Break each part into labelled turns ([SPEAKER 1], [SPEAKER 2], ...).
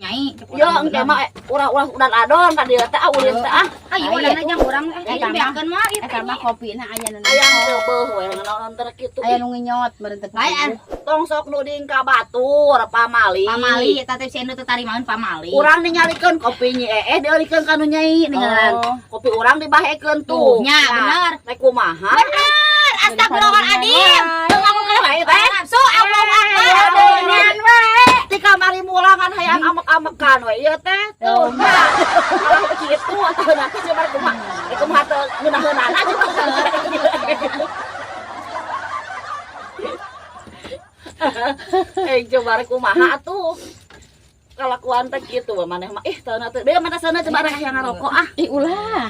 [SPEAKER 1] Nyai.
[SPEAKER 2] Yo engke mah urang-urang udan adon ka dieu teh ah ulin teh ah.
[SPEAKER 1] Ayo udah jang urang eh
[SPEAKER 3] Eta mah.
[SPEAKER 1] beakeun mah ieu
[SPEAKER 3] Eta mah kopina aya nu.
[SPEAKER 2] Ayang teu we naon teh kitu.
[SPEAKER 3] Aya nu nginyot meureun teh.
[SPEAKER 1] Lain.
[SPEAKER 2] Tong sok nuding ka batur pamali.
[SPEAKER 1] Pamali eta teh si Endo teh tarimaeun pamali.
[SPEAKER 2] Urang ningalikeun kopi nyi dieulikeun ka nu nyai ningalan. Kopi urang dibahekeun tuh.
[SPEAKER 1] Tuh, nya bener.
[SPEAKER 2] Rek kumaha?
[SPEAKER 1] Bener. Astagfirullahaladzim.
[SPEAKER 2] Teu ngaku kana bae teh.
[SPEAKER 1] Nafsu Allahu Akbar.
[SPEAKER 2] Aduh, wae. Ti kamari mulangan hayang amek-amekan we ieu teh. Tuh nya. Kalau kitu atuh nanti coba kumaha. Rek kumaha teu ngeunaheunana coba. Coba rek kumaha atuh. Kalakuan teh kitu we maneh mah. Ih, tahu teh. Deui mana sana coba rek hayang ngarokok ah.
[SPEAKER 3] Ih ulah.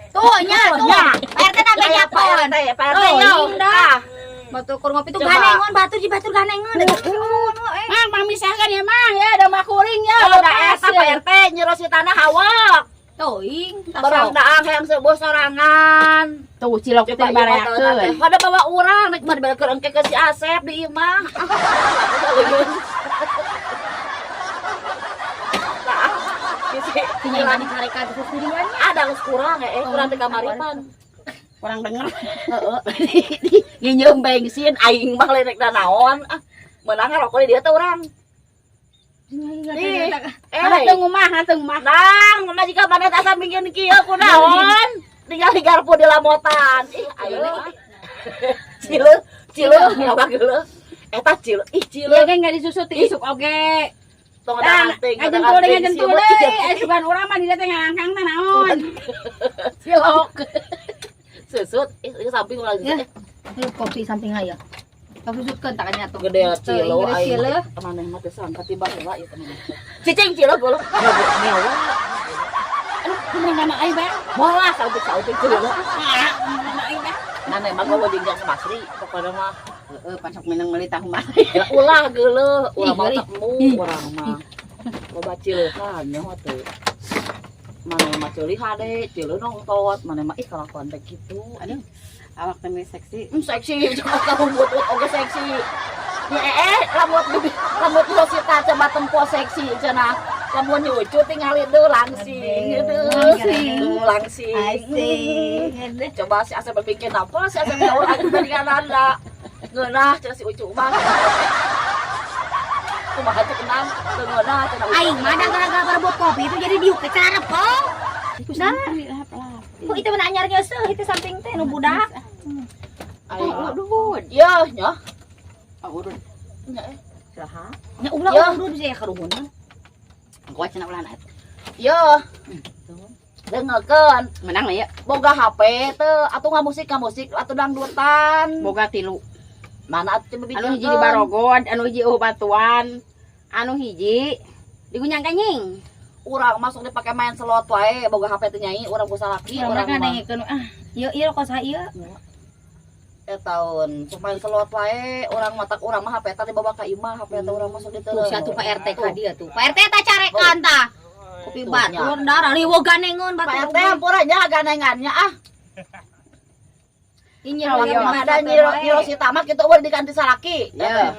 [SPEAKER 1] Tuh nya tuh.
[SPEAKER 2] Nya.
[SPEAKER 1] Pak RT teh
[SPEAKER 2] Aya Pak
[SPEAKER 1] bejakeun.
[SPEAKER 2] RT, Pak RT
[SPEAKER 1] Tuh,
[SPEAKER 2] yo.
[SPEAKER 1] dah.
[SPEAKER 2] Ah,
[SPEAKER 1] Batu kur ngopi tuh
[SPEAKER 2] Coba.
[SPEAKER 1] ganengon batur di batur ganengon.
[SPEAKER 3] Mang pamisahkeun ya mang ya da mah kuring ya.
[SPEAKER 2] Oh, da eta Pak RT nyiros si tanah hawak.
[SPEAKER 1] Teuing,
[SPEAKER 2] Barang daang hayang sebuah sorangan.
[SPEAKER 3] Tuh cilok teh
[SPEAKER 2] Coba ieu mah tahu teh.
[SPEAKER 3] bareakeun.
[SPEAKER 2] Pada bawa urang nek mah diberekeun engke ke si Asep di imah. Ah, bisi
[SPEAKER 1] Tinggal dicarekan sesuriannya.
[SPEAKER 2] ada geus kurang kurang teh kamaripan.
[SPEAKER 3] Kurang denger.
[SPEAKER 2] Heeh. Nginjeum bensin aing mah lain rek naon. Ah, meunang ngarokok di dieu teh urang. Ih,
[SPEAKER 3] Anak teu ngumah, teu ngumah.
[SPEAKER 2] Nang, majikan maneh teh asa mingkeun kieu kunaon? Tinggal digarpu di lamotan. Ih, ayo. Cileuh, cileuh, ngabak geuleuh. Eta cileuh, ih
[SPEAKER 3] Iya
[SPEAKER 2] cileuh.
[SPEAKER 3] ge enggak disusu ti isuk oge.
[SPEAKER 2] Tong
[SPEAKER 3] Tah,
[SPEAKER 2] ada anting,
[SPEAKER 3] ngajentul deui ngajentul deui. Sugan urang mah di dieu teh ngangkang teh naon. Cilok.
[SPEAKER 2] Susut, ih ieu samping ulah
[SPEAKER 1] Ya. Lu kopi samping aja. Kopi susutkeun tak nya tuh.
[SPEAKER 2] Gede cileuh
[SPEAKER 1] Gede
[SPEAKER 2] aing.
[SPEAKER 1] cileuh.
[SPEAKER 2] Maneh mah teh sangka tiba heula ieu teh maneh. Cicing cileuh geuleuh. Mewah.
[SPEAKER 3] Aduh, kumaha mana aing bae?
[SPEAKER 2] Molah saeutik-saeutik cileuh.
[SPEAKER 3] Ah, mana aing bae?
[SPEAKER 2] Nah, mah gua jeung jang Basri pokona mah.
[SPEAKER 3] Heeh, pasok minang meuli tahu mah.
[SPEAKER 2] Ya ulah geuleuh, ulah
[SPEAKER 3] Ih,
[SPEAKER 2] mau
[SPEAKER 3] geulis.
[SPEAKER 2] temu urang mah. Loba cileuhan nyaho teu. Maneh mah ceuli hade, ceuleuh nongtot, maneh mah ih kalakuan teh kitu.
[SPEAKER 3] Aduh, awak teh seksi.
[SPEAKER 2] Seksi, coba kamu butut oge seksi. Ya rambut bibi, rambut Rosita coba tempo seksi cenah. Lamun nyucu tingali deui langsing gitu.
[SPEAKER 3] Langsing.
[SPEAKER 2] Langsing.
[SPEAKER 3] Asik.
[SPEAKER 2] Coba si Asep berpikir apa si Asep jauh lagi dari Kanada. Ngeunah cenah si Ucu mah. Kumaha cek enam, teu ngeunah cenah Ucu.
[SPEAKER 1] Aing mah da gara-gara berebut kopi itu jadi diuk ke cara pong.
[SPEAKER 3] Nah, lap-lap.
[SPEAKER 1] Kok itu mah anyar geus itu samping teh nu budak.
[SPEAKER 2] Aing
[SPEAKER 3] Oh, udud.
[SPEAKER 2] Yeuh nya.
[SPEAKER 3] Oh, udud.
[SPEAKER 2] Nya
[SPEAKER 3] Saha?
[SPEAKER 1] Nya ulah
[SPEAKER 2] Ya.
[SPEAKER 1] udud sih karuhunna.
[SPEAKER 3] Gua cenah ulah naik.
[SPEAKER 2] Yeuh. Dengekeun
[SPEAKER 3] Menang lah ya.
[SPEAKER 2] boga HP teu atuh ngamusik atuh dangdutan.
[SPEAKER 3] Boga tilu.
[SPEAKER 2] Mana atuh coba
[SPEAKER 3] Anu hiji di Barogod, anu hiji eueuh batuan, anu hiji di Gunyang Kanying.
[SPEAKER 2] Urang masuk dipake main slot wae boga HP teh nyai urang ku salaki
[SPEAKER 1] Urang
[SPEAKER 2] urang mah.
[SPEAKER 1] ngadengekeun ah. Ieu ieu kos ieu.
[SPEAKER 2] Tahun sok main slot wae urang matak urang mah HP teh dibawa ka imah HP teh urang masuk di
[SPEAKER 1] Tuh sia tuh Pak RT ka dieu tuh. Pak RT tah carekan tah. Kopi
[SPEAKER 2] Tuh,
[SPEAKER 1] batur darah riweuh ganengeun
[SPEAKER 2] Pak
[SPEAKER 1] batur.
[SPEAKER 2] RT hampura nya ganengannya ah.
[SPEAKER 1] Ini
[SPEAKER 3] Oh, iya.
[SPEAKER 2] Ada nyi Rosita mah kitu eueuh diganti salaki.
[SPEAKER 3] Ya.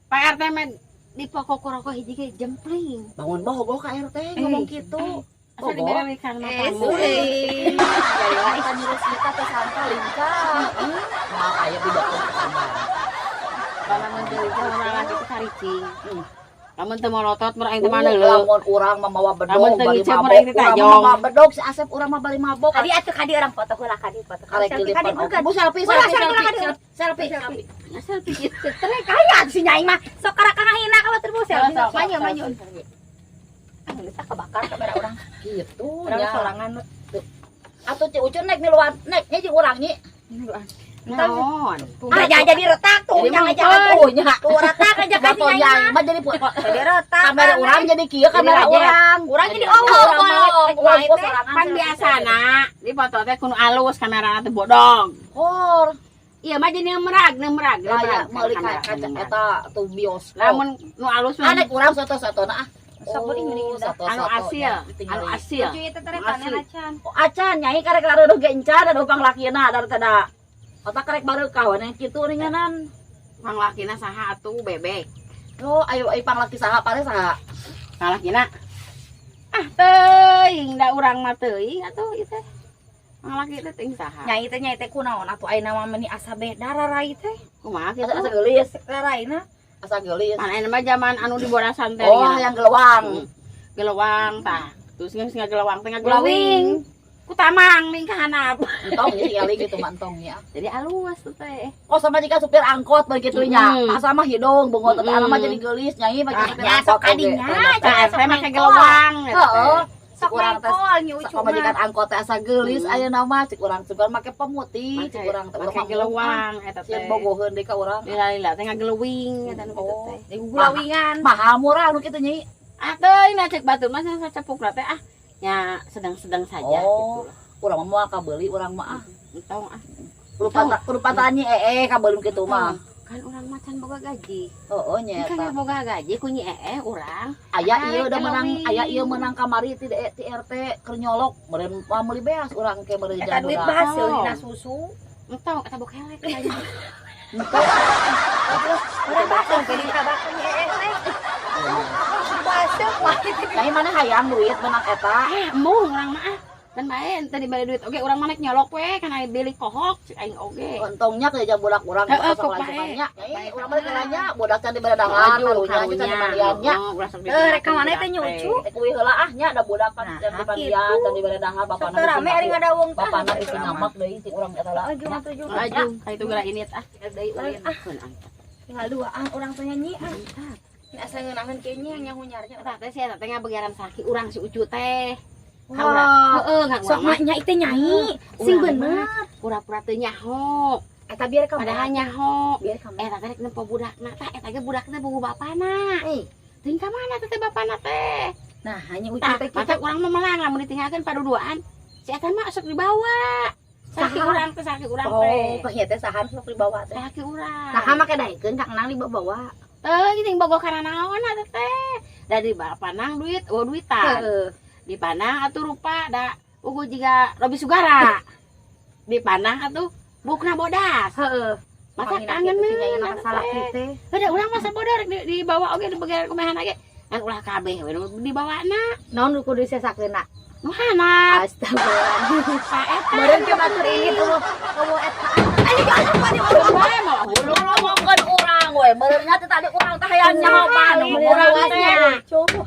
[SPEAKER 3] Pak RT mah di pokok rokok hiji ge jempling.
[SPEAKER 2] Bangun bogo ka RT ngomong kitu.
[SPEAKER 3] Asa
[SPEAKER 2] Bogo.
[SPEAKER 3] dibere karena tamu.
[SPEAKER 2] Jadi eta nyi Rosita teh sangka lincah. Mal aya bedakeun ke tambang.
[SPEAKER 3] Lamun teu lincah urang laki teh karicing. Lamun teu molotot mur aing teh mana leuh.
[SPEAKER 2] Lamun urang mah mawa bedog
[SPEAKER 3] Lamun teu
[SPEAKER 2] bari
[SPEAKER 3] ngicep
[SPEAKER 2] mabok.
[SPEAKER 3] mur aing teh
[SPEAKER 2] Urang mah
[SPEAKER 3] tajong.
[SPEAKER 2] mawa bedog si Asep urang mah bari mabok.
[SPEAKER 1] Kadi atuh kadi orang foto heula kadi foto.
[SPEAKER 2] Karek
[SPEAKER 1] Selfie
[SPEAKER 2] dilipan.
[SPEAKER 1] kadi bukan.
[SPEAKER 2] Bu selfie
[SPEAKER 1] Ulah,
[SPEAKER 2] selfie
[SPEAKER 1] selfie,
[SPEAKER 2] selfie
[SPEAKER 1] selfie,
[SPEAKER 2] selfie selfie.
[SPEAKER 3] Selfie kieu.
[SPEAKER 1] Terek aya si nyai mah sok karek ngahina ka batur bu selfie.
[SPEAKER 3] Sok, sok,
[SPEAKER 1] Manyu
[SPEAKER 3] sok,
[SPEAKER 1] manyu. Ah geus ah kebakar kamera urang.
[SPEAKER 2] Gitu
[SPEAKER 1] Urang
[SPEAKER 2] nya.
[SPEAKER 1] sorangan.
[SPEAKER 2] Atuh Ci Ucun nek miluan nek nya jeung urang nyi.
[SPEAKER 3] Naon?
[SPEAKER 1] Ah jangan jadi retak tuh,
[SPEAKER 3] Jadi
[SPEAKER 1] jangan
[SPEAKER 3] mangkon.
[SPEAKER 1] jangan
[SPEAKER 2] Oh nya.
[SPEAKER 1] tuh retak aja kasih
[SPEAKER 2] Foto
[SPEAKER 1] nyai
[SPEAKER 2] nyai
[SPEAKER 1] mah.
[SPEAKER 2] mah jadi
[SPEAKER 1] Jadi retak.
[SPEAKER 2] kamera urang jadi kieu kamera
[SPEAKER 3] Jadi
[SPEAKER 2] urang.
[SPEAKER 1] Urang jadi
[SPEAKER 2] Urang
[SPEAKER 1] oh
[SPEAKER 2] mah
[SPEAKER 1] bolong.
[SPEAKER 2] urang ku sorangan.
[SPEAKER 3] Pan biasana di foto teh kudu alus kamerana teh bodong.
[SPEAKER 2] Hor.
[SPEAKER 3] Iya mah jadi merag, merag,
[SPEAKER 2] Layak meuli kaca eta tuh bioskop.
[SPEAKER 3] Lamun nu alus mah
[SPEAKER 2] Anek urang soto-sotona ah.
[SPEAKER 1] Sok beuh mending indah.
[SPEAKER 2] Soto-soto.
[SPEAKER 3] anu asil, anu asil.
[SPEAKER 1] Lucu itu teh panen acan.
[SPEAKER 2] Oh, acan nyai karek lareuh ge encan ada upang lakina dari tada. Otak karek bareukah we kitu ringanan.
[SPEAKER 3] Panglakina saha atuh bebek.
[SPEAKER 2] Oh, ayo ayo panglaki saha pare saha?
[SPEAKER 3] Panglakina. Ah, teuing da urang mah teuing atuh ieu teh. Panglaki teh teuing saha.
[SPEAKER 1] Nyai teh kunaon atuh ayeuna mah meuni asa beda rarai teh.
[SPEAKER 3] Kumaha kitu?
[SPEAKER 2] Asa asa geulis,
[SPEAKER 1] Raraina
[SPEAKER 2] asa geulis.
[SPEAKER 3] Mana mah zaman anu di borasan teh.
[SPEAKER 2] Oh, yang gelewang.
[SPEAKER 3] Gelewang tah. Terus geus ngagelewang teh ngagelewing. Ku tamang ning ka handap.
[SPEAKER 2] Entong ya tinggali gitu mah entong ya.
[SPEAKER 3] Jadi alus tuh teh.
[SPEAKER 2] Oh sama jika supir angkot begitu nya. Asa mah hidung bungo tapi anak mah jadi geulis nyai mah
[SPEAKER 1] Ah,
[SPEAKER 2] supir
[SPEAKER 1] nya
[SPEAKER 2] angkot
[SPEAKER 1] sok
[SPEAKER 2] oge.
[SPEAKER 1] kadinya,
[SPEAKER 3] Tah,
[SPEAKER 1] sok
[SPEAKER 3] teh make
[SPEAKER 1] mengkol.
[SPEAKER 3] gelewang eta teh.
[SPEAKER 2] Heeh.
[SPEAKER 1] Sok
[SPEAKER 2] Urang teh
[SPEAKER 1] mengkol nyi Ucu mah.
[SPEAKER 2] pamajikan angkot teh asa geulis ayeuna mah cik urang sugan make pemutih cik urang teh
[SPEAKER 3] Make
[SPEAKER 2] urang mah
[SPEAKER 3] gelewang eta teh.
[SPEAKER 2] sieun bogoheun deui ka urang.
[SPEAKER 3] Lila-lila teh ngagelewing eta nu kitu
[SPEAKER 2] Oh.
[SPEAKER 3] teh.
[SPEAKER 1] Di gulawingan.
[SPEAKER 2] Mahal murah nu kitu nyai.
[SPEAKER 3] Ah teuing nah cek batur mah sacepukna teh ah nya sedang-sedang saja
[SPEAKER 2] Oh.
[SPEAKER 3] gitu lah.
[SPEAKER 2] Urang mah moal kabeuli urang mah ah.
[SPEAKER 3] Entong ah.
[SPEAKER 2] Kudu pantan kudu pantan nyi ee kabeuli kitu mah.
[SPEAKER 3] Kan urang mah can boga gaji.
[SPEAKER 2] Heeh nya
[SPEAKER 3] Kan
[SPEAKER 2] eta.
[SPEAKER 3] boga gaji ku nyi ee urang.
[SPEAKER 2] Aya ieu udah menang,
[SPEAKER 3] Kelewing.
[SPEAKER 2] aya ieu menang kamari ti ti RT keur nyolok meureun mah meuli beas urang ke meureun
[SPEAKER 1] Eta duit
[SPEAKER 2] urang.
[SPEAKER 1] baseul dina susu.
[SPEAKER 3] Entong eta bokelek aja.
[SPEAKER 1] Urang baseul ke dina baku nyi ee teh. Baseul mah.
[SPEAKER 2] Nyai mana hayang duit menang eta.
[SPEAKER 3] Ah, embung urang mah ah. Dan bae ente dibeli duit oge urang mah nek nyolok we kana beli kohok cek aing oge.
[SPEAKER 2] Untungnya ke jam budak urang
[SPEAKER 3] Heeh,
[SPEAKER 2] sok
[SPEAKER 3] kok bae.
[SPEAKER 2] lanjutannya. Nyai urang mah nanya budak can dibere dahar karunya can dimandian nya.
[SPEAKER 1] Eh, rek ka mana teh nyi Ucu?
[SPEAKER 2] Eh kuwi heula ah nya ada budak kan
[SPEAKER 1] Nah,
[SPEAKER 2] can dimandian,
[SPEAKER 1] kitu.
[SPEAKER 2] can dibere dahar
[SPEAKER 1] Sok
[SPEAKER 2] bapana.
[SPEAKER 1] teu rame ari ngadawung tah.
[SPEAKER 2] Bapana bisi ngamak deui cik urang eta lah.
[SPEAKER 1] Laju atuh juga.
[SPEAKER 3] Laju ka itu geura ini ah.
[SPEAKER 1] Deui ulin.
[SPEAKER 3] Ah,
[SPEAKER 1] Tinggal duaan urang teh nyanyi ah. Ini asa ngeunaheun kieu nya nyahunyarnya.
[SPEAKER 3] Eta teh sia teh ngabegeran salaki urang si Ucu teh.
[SPEAKER 1] Wah.
[SPEAKER 3] Heeh, nggak
[SPEAKER 1] Sok
[SPEAKER 3] urang mah
[SPEAKER 1] mah nya teh nyai. Sing
[SPEAKER 3] Urang
[SPEAKER 1] bener.
[SPEAKER 3] pura-pura teu nyaho.
[SPEAKER 1] Eta biar ka
[SPEAKER 3] Padahal nyaho.
[SPEAKER 1] biar ka
[SPEAKER 3] Eta teh rek nempo budakna tah eta ge budakna buku bapana.
[SPEAKER 1] Eh.
[SPEAKER 3] Teuing ka mana teh bapana teh?
[SPEAKER 1] Nah, hanya Ucu
[SPEAKER 3] Tah,
[SPEAKER 1] teh
[SPEAKER 3] mata
[SPEAKER 1] kitu.
[SPEAKER 3] urang mah melang lamun ditinggalkeun paduduaan. Si eta mah sok dibawa. Salaki
[SPEAKER 1] Saha?
[SPEAKER 3] urang teh, salaki urang
[SPEAKER 1] Oh,
[SPEAKER 3] teh.
[SPEAKER 1] pahnya teh saha sok dibawa teh.
[SPEAKER 3] Salaki urang.
[SPEAKER 1] Nah, make daekeun Kang Nang dibawa.
[SPEAKER 3] Teu geuning bogoh kana naon atuh teh. Da di panang duit, oh duitan.
[SPEAKER 1] Heeh.
[SPEAKER 3] Dipandang atuh rupa da ugu jiga Robi Sugara. Dipandang atuh bukna bodas.
[SPEAKER 1] Heeh.
[SPEAKER 3] Masa
[SPEAKER 1] Pangina
[SPEAKER 3] kangen
[SPEAKER 1] kitu sih nyai
[SPEAKER 3] atuh
[SPEAKER 1] salah
[SPEAKER 3] teh.
[SPEAKER 1] teh.
[SPEAKER 3] Udah urang masa bodoh rek dibawa oge di bagian kumahan ge. Kan ulah kabeh we nu dibawana.
[SPEAKER 1] Naon nu kudu disesakeunna?
[SPEAKER 3] Nu hanap.
[SPEAKER 1] Astagfirullah.
[SPEAKER 3] Pak eta.
[SPEAKER 1] Meureun ke batur ini tuh kamu eta. Ayo jangan lupa di
[SPEAKER 3] Bae mau
[SPEAKER 2] Lu ngomongkeun urang we, meureunnya teh tadi urang teh hayang nyaho balik urang teh.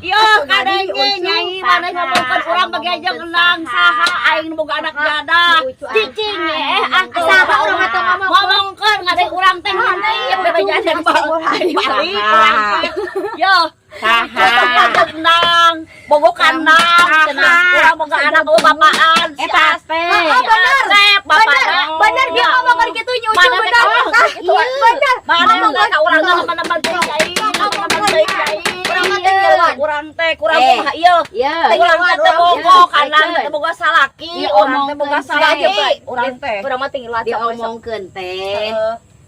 [SPEAKER 2] Yo kadenge nyai maneh ngomongkeun urang bagi aja ngenang saha aing nu boga anak jadah. Cicing eh ah
[SPEAKER 1] Saha urang mah teu ngomong.
[SPEAKER 2] Ngomongkeun ngadeng urang teh ngandeng bebejaan balik urang teh. Yo
[SPEAKER 3] Saha.
[SPEAKER 2] Nang, bogo kanang, cenah. Urang boga anak eueuh bapaan. Si
[SPEAKER 3] Eta teh.
[SPEAKER 1] Oh, bener.
[SPEAKER 2] Asep
[SPEAKER 1] Bener,
[SPEAKER 2] bapana.
[SPEAKER 1] bener dia ngomongin gitu nyi Ucu
[SPEAKER 2] Mana
[SPEAKER 1] bener.
[SPEAKER 2] teh
[SPEAKER 1] Tah, iya bener.
[SPEAKER 2] Mana ngomong ka urang teman-teman teh nyai, teman-teman teh nyai.
[SPEAKER 1] Urang mah teh ngiluan.
[SPEAKER 2] Urang teh kurang
[SPEAKER 3] Eh.
[SPEAKER 2] kumaha ieu.
[SPEAKER 3] Iya.
[SPEAKER 2] Urang teh teu bogo kanang teh boga salaki,
[SPEAKER 3] Iya,
[SPEAKER 2] urang teh boga
[SPEAKER 3] omongkeun
[SPEAKER 2] salaki. Urang teh.
[SPEAKER 1] Urang mah tinggal
[SPEAKER 3] Diomongkeun teh.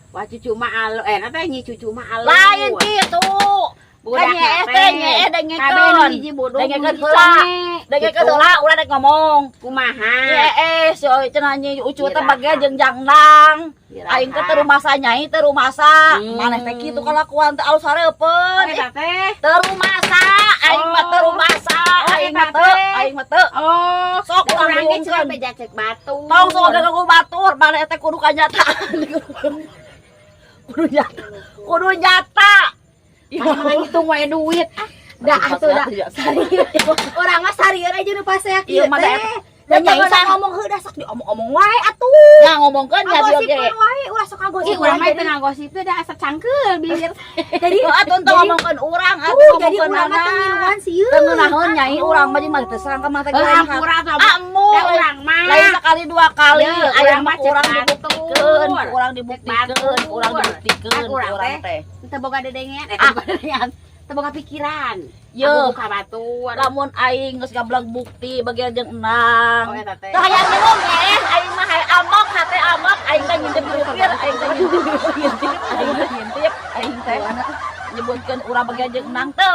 [SPEAKER 3] Wah cucu mah alo, eh teh nyi cucu mah alo.
[SPEAKER 2] Lain kitu.
[SPEAKER 3] Budak
[SPEAKER 2] Kan nyeeh teh nyeeh dengekeun.
[SPEAKER 3] Kabeh hiji bodoh.
[SPEAKER 2] Dengekeun heula. Dengekeun heula urang rek ngomong.
[SPEAKER 3] Kumaha?
[SPEAKER 2] Nyeeh si oi cenah nyi Ucu teh
[SPEAKER 3] Iraha.
[SPEAKER 2] bagian jeung jangnang.
[SPEAKER 3] Iraha.
[SPEAKER 2] Aing teh teu rumasa nyai teu rumasa. Maneh teh kitu kalakuan teh alus hareupeun.
[SPEAKER 3] Eta teh.
[SPEAKER 2] Teu rumasa, aing mah teu rumasa,
[SPEAKER 3] Oh,
[SPEAKER 2] aing mah
[SPEAKER 3] eta
[SPEAKER 2] teu,
[SPEAKER 3] teh.
[SPEAKER 2] aing mah teu.
[SPEAKER 3] Oh,
[SPEAKER 2] Sok
[SPEAKER 3] da
[SPEAKER 2] urang
[SPEAKER 3] urang ge cenah
[SPEAKER 2] diungkeun.
[SPEAKER 3] beja cek batu.
[SPEAKER 2] Tong sok ganggu batur, maneh teh kudu kanyataan. Kudu nyata. Kudu nyata.
[SPEAKER 3] Mana ngitung wae duit. Ah,
[SPEAKER 1] Dah atuh dah. Urang mah sarieun aja nu pasea kieu
[SPEAKER 2] Iya, mah
[SPEAKER 1] teh.
[SPEAKER 2] Da
[SPEAKER 1] Da nyai
[SPEAKER 2] teu
[SPEAKER 1] sok ngomong heuh sok diomong-omong wae atuh.
[SPEAKER 2] Nya ngomongkeun nya dieu ge.
[SPEAKER 1] Ngagosipkeun wae ulah sok ngagosip.
[SPEAKER 3] Ih, urang mah teu ngagosip teh da asa cangkeul bibir.
[SPEAKER 1] Jadi
[SPEAKER 2] Heuh atuh teu ngomongkeun urang atuh
[SPEAKER 1] tuh jadi
[SPEAKER 2] ngomongkeun
[SPEAKER 1] urang mah teu
[SPEAKER 2] mana.
[SPEAKER 1] ngiluan sieun.
[SPEAKER 2] Teu ngeunaheun nyai urang mah jeung mah teu sangka mah teh
[SPEAKER 3] Heuh, hampura atuh.
[SPEAKER 2] Amu.
[SPEAKER 3] Da urang mah.
[SPEAKER 2] Lain sekali dua kali,
[SPEAKER 3] Ye,
[SPEAKER 2] aya
[SPEAKER 3] urang
[SPEAKER 2] mah
[SPEAKER 3] mah cek
[SPEAKER 2] urang
[SPEAKER 3] batur.
[SPEAKER 2] dibuktikan, urang dibuktikan,
[SPEAKER 3] batur.
[SPEAKER 2] urang dibuktikan,
[SPEAKER 3] Kan urang
[SPEAKER 2] urang teh.
[SPEAKER 3] Teu boga dedengean, eh teu boga dedengean. Teu boga pikiran.
[SPEAKER 2] Ye.
[SPEAKER 3] Aku buka batur.
[SPEAKER 2] Lamun aing geus gableg bukti bagian jeung enang.
[SPEAKER 3] Oh, eta teh.
[SPEAKER 2] Teu hayang minum eh, aing mah hayang amok, hate amok, aing teh ngintip supir, aing teh ngintip, ngintip, aing teh ngintip, aing teh nyebutkeun urang bagian jeung enang teu.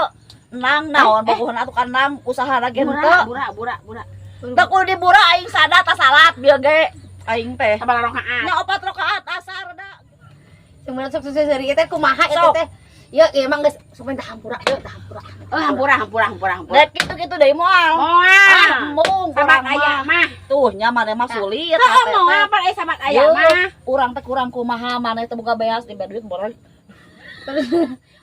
[SPEAKER 2] Enang naon bogohna atuh kanang usaha ge
[SPEAKER 3] Bura,
[SPEAKER 2] henteu.
[SPEAKER 3] bura, bura, bura.
[SPEAKER 2] Teu kudu dibura aing sada salat bieu ge aing teh.
[SPEAKER 3] Sabaraha rakaat?
[SPEAKER 2] Nya opat rakaat asar da.
[SPEAKER 1] Sebenarnya sok seuseuri teh kumaha eta
[SPEAKER 2] Sok.
[SPEAKER 1] teh. Ya, emang geus sok minta hampura, yeuh tah hampura.
[SPEAKER 3] Oh, hampura, hampura, hampura, hampura.
[SPEAKER 2] Rek kitu-kitu deui moal.
[SPEAKER 3] Moal.
[SPEAKER 2] Ah, embung
[SPEAKER 3] Sabat
[SPEAKER 2] urang
[SPEAKER 3] aya mah.
[SPEAKER 2] Tuh nya maneh mah sulit.
[SPEAKER 3] Heeh,
[SPEAKER 2] hate teh.
[SPEAKER 3] moal pan aya sabat aya
[SPEAKER 2] Yeuh,
[SPEAKER 3] mah.
[SPEAKER 2] urang teh kurang kumaha, maneh teh boga beas di duit borol.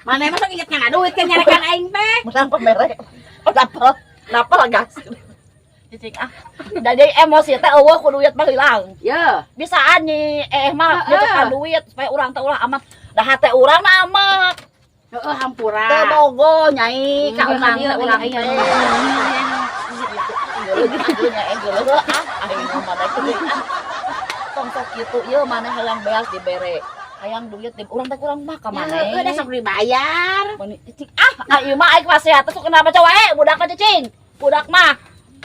[SPEAKER 3] Maneh mah sok inget ngana duit kan nyarekan aing teh.
[SPEAKER 2] Menang pemere. Oh, dapel. Dapel gas. Cicing ah. Jadi emosi teh euweuh ku duit mah hilang.
[SPEAKER 3] Ye.
[SPEAKER 2] Bisaan nyi eh mah
[SPEAKER 3] Heeh.
[SPEAKER 2] nyeketan duit supaya urang teh ulah amat. Da hate urang mah amat.
[SPEAKER 3] Heeh, hampura.
[SPEAKER 2] Teu bogo nyai ka urang teh urang teh. Geuleuh nya eh geuleuh ah aing mah maneh teh ah. Tong sok kitu ieu maneh hayang beas dibere. Hayang duit di urang teh kurang mah ka maneh.
[SPEAKER 3] Heeh, da sok dibayar.
[SPEAKER 2] Meni cicing ah, ah ieu mah aing wasiat teh sok kenapa wae budak mah cicing. Budak mah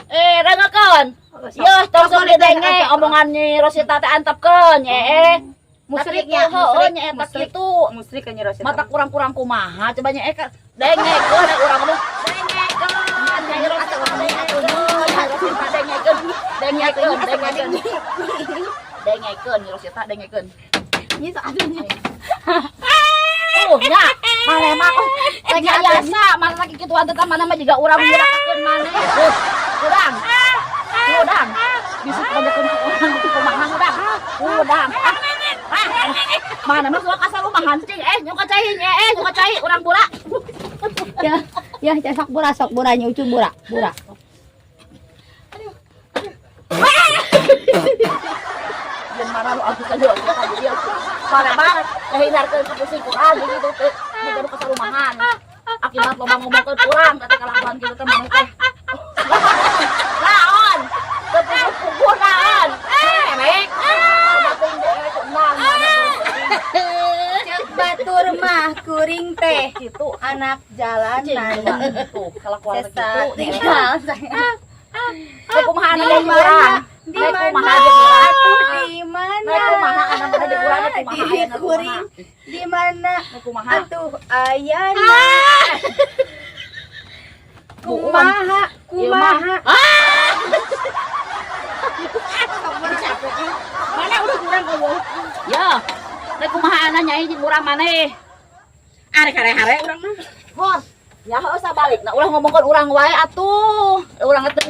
[SPEAKER 2] eh rengekeun. Yeuh, tong sok didenge omongan Nyi Rosita teh antepkeun nye eh.
[SPEAKER 1] Musriknya,
[SPEAKER 2] heueuh nya eta kitu.
[SPEAKER 1] Musrik kan Nyi Rosita.
[SPEAKER 2] Mata kurang-kurang kumaha coba nya eh dengekeun eh urang ngomong dengekeun Nyi Rosita dengekeun Nyi Rosita dengekeun dengekeun dengekeun dengekeun Nyi Rosita dengekeun.
[SPEAKER 1] Nyi sok atuh nyi.
[SPEAKER 2] Oh, nya, maneh mah oh, teh biasa, mana lagi kituan teh mana mah jiga urang nyerakakeun maneh. Tuh, urang. Urang. Bisa kebanyakan urang itu kumaha urang. Urang. Ah, ah. Mana mah suka kasar rumahan cing eh nyuka cai eh nyuka cai urang bura.
[SPEAKER 1] Ya, ya sok bura, sok bura Nyi Ucu bura, bura.
[SPEAKER 2] Jeung mana lu aku saja aku dia. Mana mah ngahindarkeun ka pusing urang gitu teh. Jiga nu kasarumahan. Akibat loba ngomongkeun urang teh kalakuan kitu teh maneh teh. Naon? Teu puguh-puguh naon? Merek. Kumaha teh kumaha
[SPEAKER 1] Cek batur mah kuring teh
[SPEAKER 2] gitu
[SPEAKER 1] anak jalanan.
[SPEAKER 2] tuh kalakuan
[SPEAKER 1] Sesat
[SPEAKER 2] gitu.
[SPEAKER 1] tinggal saya.
[SPEAKER 2] Teh kumaha anak
[SPEAKER 1] Di
[SPEAKER 2] jeung
[SPEAKER 1] mana?
[SPEAKER 2] urang?
[SPEAKER 1] Di
[SPEAKER 2] Rek
[SPEAKER 1] mana?
[SPEAKER 2] kumaha jeung urang?
[SPEAKER 1] Atuh di mana?
[SPEAKER 2] Rek kumaha anak mana jeung urang? Rek kumaha
[SPEAKER 1] Di
[SPEAKER 2] ayeuna kumaha?
[SPEAKER 1] kuring. Di mana?
[SPEAKER 2] Rek kumaha?
[SPEAKER 1] Atuh ayana. Kumaha? Kumaha?
[SPEAKER 3] Mana udah kurang eueuh.
[SPEAKER 2] Ya. Rek kumaha anak nyai jeung urang maneh?
[SPEAKER 3] Arek hare-hare urang mah.
[SPEAKER 2] Hor. Ya heuh sabalikna ulah ngomongkeun urang wae atuh. Urang teh